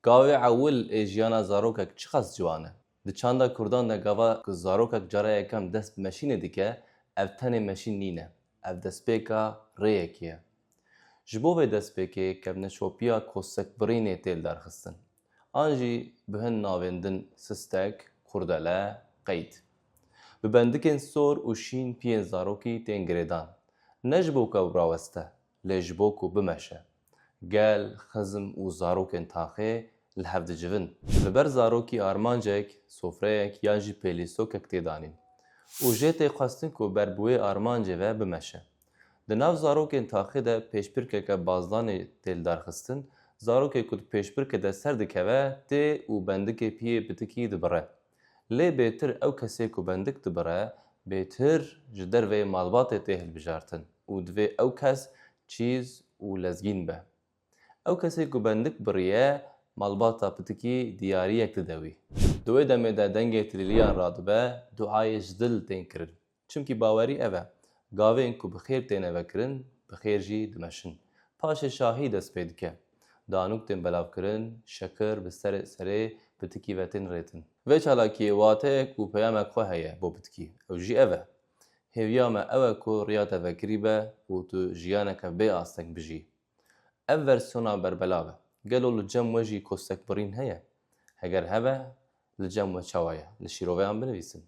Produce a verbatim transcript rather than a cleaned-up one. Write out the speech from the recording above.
Gavê ewil ê jiyana zarokek çiqas ciwan e. Di çanda kurdan de gava ku zarokek cara yekem dest bi meşînê dike, ev tenê meşîn nîne. Ev destpêka rêyekê ye. Ji bo vê destpêkê kevneşopiya kosekbirînê tê lidarxistin. An jî bi hin navên din sistek, kurdele, qeyd. Bi bendikên sor û şîn piyên zarokî tên girêdan. Ne ji bo ku ew raweste, lê ji bo ku bimeşe. Gel, xizm û zarokên taxê li hev dicivin. Li ber zarokî armancek, sofreyek yan jî pêlîstokek tê danîn û jê tê xwestin ku ber bi wê armancê ve bimeşe. Di nav zarokên taxê de pêşbirkeke bazdanê tê lidarxistin, zarokê ku di pêşbirkê de ser dikeve tê û bendikê piyê pitikî dibire. Lê bêtir ew kesê ku bendik dibire, bêtir ji derveyê malbatê tê hilbijartin û divê ew kes çîz û lezgîn be. Ew kesê ku bendik biriye, malbata pitikî diyariyek dide wî. Di wê demê de dengê tilîliyan radibe, duayê ji dil tên kirin. Çimkî bawerî ev e, gavên ku bi xêr têne vekirin, bi xêr jî dimeşin. Paşê şahî dest pê dike. Danûk tên belavkirin, şekir bi serê serê pitikî ve tên rêtin. Vê çalakiyê wateyek û peyamek xwe heye bo pitikî. Ew jî ev e. Hêviya me ew e ku riya te vekirî be û tu jiyaneke bê asteng bijî. Ev versiyona berbelav e. Gelo li cem we jî kostek birîn heye? Heger hebe, li cem we çawa ye? Li şîroveyan binivîsin.